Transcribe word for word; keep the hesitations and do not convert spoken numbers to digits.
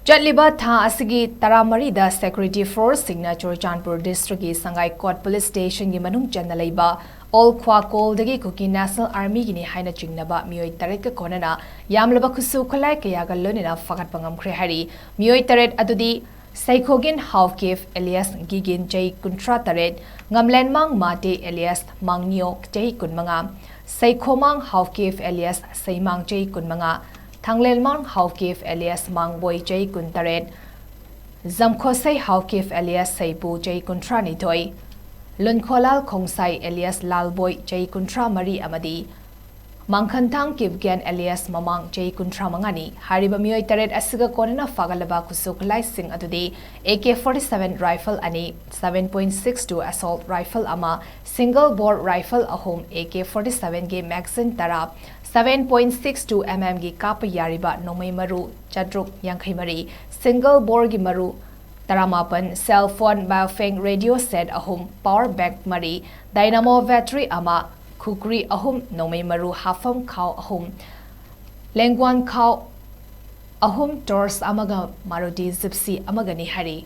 ꯆꯠꯂꯤꯕ ꯊꯥ ꯑꯁꯤꯒꯤ ꯇꯔꯥꯃꯔꯤꯗ security forceꯁꯤꯡꯅ ꯆꯨꯔꯆꯥꯟꯄꯨꯔ districtꯀꯤ ꯁꯉꯥꯏꯀꯣꯠ police stationꯒꯤ ꯃꯅꯨꯡ ꯆꯟꯅ ꯂꯩꯕ ꯑꯣꯜ ꯈ꯭ꯋꯥꯀꯣꯜꯗꯒꯤ ꯀꯨꯀꯤ National Armyꯒꯤꯅꯤ ꯍꯥꯏꯅ ꯆꯤꯡꯅꯕ ꯃꯤꯑꯣꯏ ꯇꯔꯦꯠꯀ ꯀꯣꯟꯅꯅ ꯌꯥꯝꯂꯕ ꯈꯨꯠꯁꯨ ꯈꯨꯠꯂꯥꯏ ꯀꯌꯥꯒ ꯂꯣꯏꯅꯅ ꯐꯥꯒꯠꯄ ꯉꯝꯈ꯭ꯔꯦ ꯍꯥꯏꯔꯤ꯫ ꯃꯤꯑꯣꯏ ꯇꯔꯦꯠ ꯑꯗꯨꯗꯤ ꯁꯩꯈꯣꯒꯤꯟ ꯍꯥꯎꯀꯤꯞ alias ꯒꯤꯒꯤꯟ, ꯆꯍꯤ ꯀꯨꯟꯊ꯭ꯔꯥ ꯇꯔꯦꯠ, ꯉꯝꯂꯦꯟꯃꯥꯡ ꯃꯥꯇꯦ alias ꯃꯥꯡꯅꯤꯌꯣꯛ, ꯆꯍꯤ ꯀꯨꯟꯃꯉꯥ, ꯁꯩꯈꯣꯃꯥꯡ ꯍꯥꯎꯀꯤꯞ alias ꯁꯩꯃꯥꯡ, ꯆꯍꯤ ꯀꯨꯟꯃꯉꯥ, ꯊꯥꯡꯂꯦꯟꯃꯥꯡ ꯍꯥꯎꯀꯤꯞ alias ꯃꯥꯡꯕꯣꯏ, ꯆꯍꯤ ꯀꯨꯟꯇꯔꯦꯠ, ꯖꯝꯈꯣꯁꯩ ꯍꯥꯎꯀꯤꯞ alias ꯁꯩꯄꯨ, ꯆꯍꯤ ꯀꯨꯟꯊ꯭ꯔꯥꯅꯤꯊꯣꯏ, ꯂꯨꯟꯈꯣꯂꯥꯜ ꯈꯣꯡꯁꯥꯏ alias ꯂꯥꯜꯕꯣꯏ, ꯆꯍꯤ ꯀꯨꯟꯊ꯭ꯔꯥꯃꯔꯤ ꯑꯃꯗꯤ ꯃꯥꯡꯈꯟꯊꯥꯡ ꯀꯤꯞꯒꯦꯟ alias ꯃꯃꯥꯡ, ꯆꯍꯤ ꯀꯨꯟꯊ꯭ꯔꯥꯃꯉꯥꯅꯤ꯫ ꯍꯥꯏꯔꯤꯕ ꯃꯤꯑꯣꯏ ꯇꯔꯦꯠ ꯑꯁꯤꯒ ꯀꯣꯟꯅꯅ ꯐꯥꯒꯠꯂꯕ ꯈꯨꯠꯁꯨ ꯈꯨꯠꯂꯥꯏꯁꯤꯡ ꯑꯗꯨꯗꯤ A K forty seven rifle ꯑꯅꯤ, seven point six two assault rifle ꯑꯃ, single bore rifle ꯑꯍꯨꯝ, A K forty sevenꯒꯤ magazine ꯇꯔꯥ, seven point six two mmꯒꯤ ꯀꯥꯞꯄ ꯌꯥꯔꯤꯕ ꯅꯣꯡꯃꯩ ꯃꯔꯨ ꯆꯥꯇ꯭ꯔꯨꯛ ꯌꯥꯡꯈꯩ ꯃꯔꯤ, single boreꯒꯤ ꯃꯔꯨ ꯇꯔꯥꯃꯥꯄꯟ, cell phone, Baofeng radio set ꯑꯍꯨꯝ, power bank ꯃꯔꯤ, dynamo battery ꯑꯃ, ꯈꯨꯀ꯭ꯔꯤ ꯑꯍꯨꯝ, ꯅꯣꯡꯃꯩ ꯃꯔꯨ ꯍꯥꯐꯝ ꯈꯥꯎ ꯑꯍꯨꯝ, ꯂꯦꯡꯒ꯭ꯋꯥꯟ ꯈꯥꯎ ꯑꯍꯨꯝ, torch ꯑꯃꯒ Maruti Gypsy ꯑꯃꯒꯅꯤ ꯍꯥꯏꯔꯤ꯫